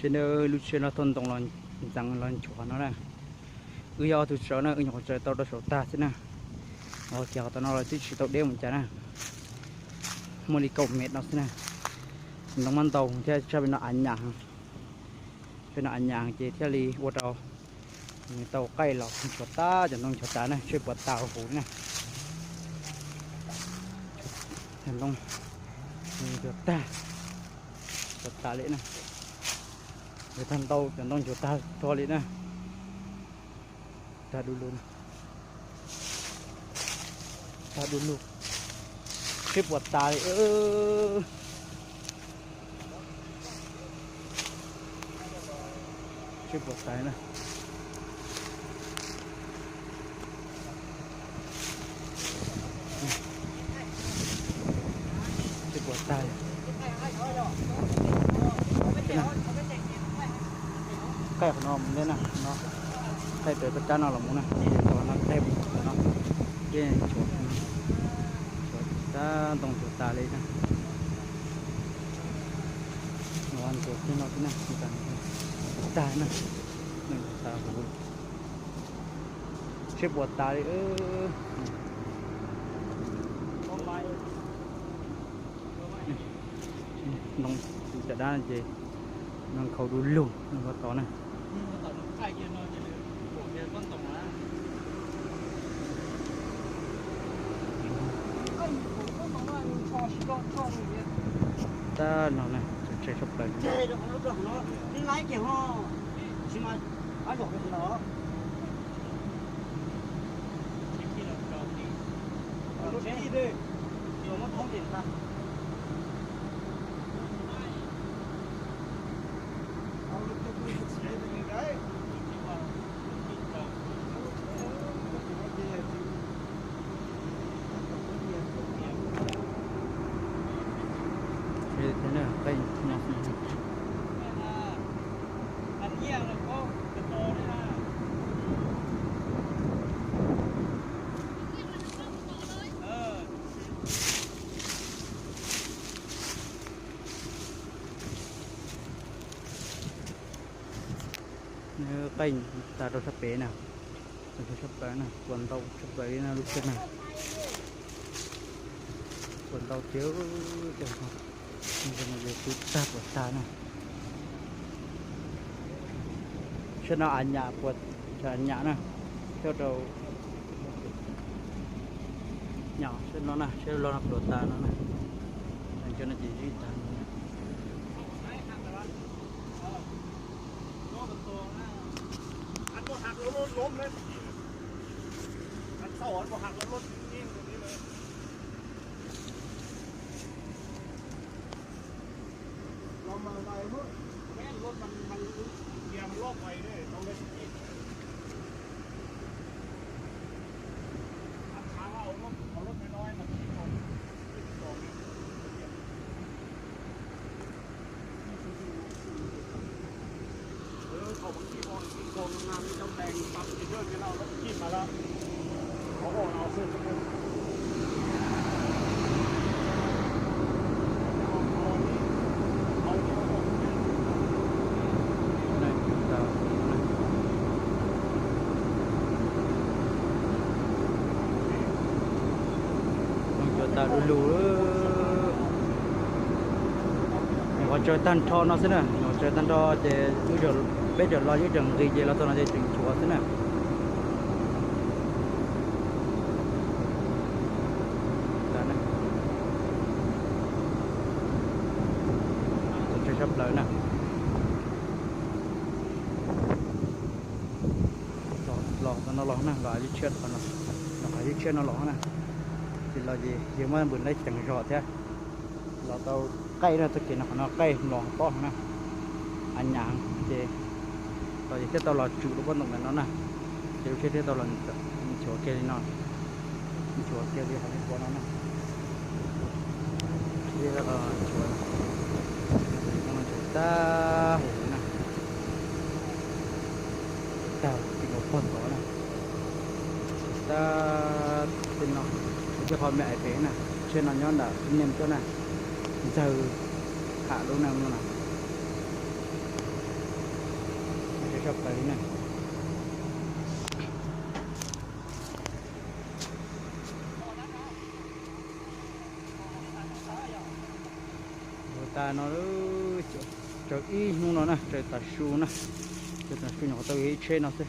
Tsheb, lub tsheb no thauj ntoo los ntxeev los nchuav no na. Wb yog ob tug tsawv na, wb nyuam qhuav tsawv tau rau saum tag xwb na. Ho kiag qhov tom no los twb tsis tau deb mus cas na, muaj li kaum mev no xwb na. Ntoo mas ntau thiab, tsheb pem no av nyam, pem no av nyam ces thiaj li ua rau nws tau qaij los nchuav tag, cov ntoo nchuav tas na, tsheb puas tas huv li na. Cov ntoo nchuav tag, nchuav tas li na. Nchuav tag ntau, cov ntoo nchuav tag nrho li na. Tag du lug, tag du lug, tsheb puas tas li. Tsheb puas tas na. Tsheb puas tas li. Qaij qhov no mus ntej na, no qaij raws koj cab no los mus na, no qaij mus qhov no, ces nchuav, nchuav tag, ntoo nchuav tas li na. No nchuav kiag no xwb na, tag na, ntoo nchuav tas huv. Tsheb puas tas li. Ntoo caj dab ces no nkhaus du lug no, tos na. Tab no na, tsheb tshaj plaws. Qaij tas rau sab pem na, tas rau sab plaws na, puas ntau tshaj plaws li na lub tsheb na. Puas ntau tiag, tsheb no ces twb tag puas tag na. Tsheb no av nyam, puas, av nyam na, coj rau nyam tsheb no na, tsheb loj no puas tas no na. Cov no ces zij tag no na. Ntoo nchuav tas du lug. Nyuam qhuav tsawv tag nrho no xwb na, nyuam qhuav tsawv tag nrho ces peb tawm los, wb tseem nqis ces los txog no ces tseem nchuav xwb na. Tsawv sab plaws na. Los no los na, los lub tshiab no, los qhov lub tshiab no los na. Ces los ces yawg muab npws ntaub ceev zog thiab. Los tau qaij na, txoj kev no qhov no qaij los pob no na. Av nyam ces los ces thiaj tau los tsum rau pob ntoo ntawm no na. Ces lub tsheb thiaj tau los nchuav kiag li no, nchuav kiag li qhov nej pom no na. Nchuav, nchuav tag huv na. Tag tim nkaus pog tod na. Tag tej no, thiab qhov me ais pem na, tsheb no nyob nram niaj tuaj na, ntxawg tham lub na no na. Plaws li na. Ua tas no, tsaws ib hnub no na, tsaws tav su na, tsaws tav su nyuam qhuav tau ib tsheb no xwb,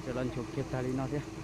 ces los nchuav kiag tag li no thiab.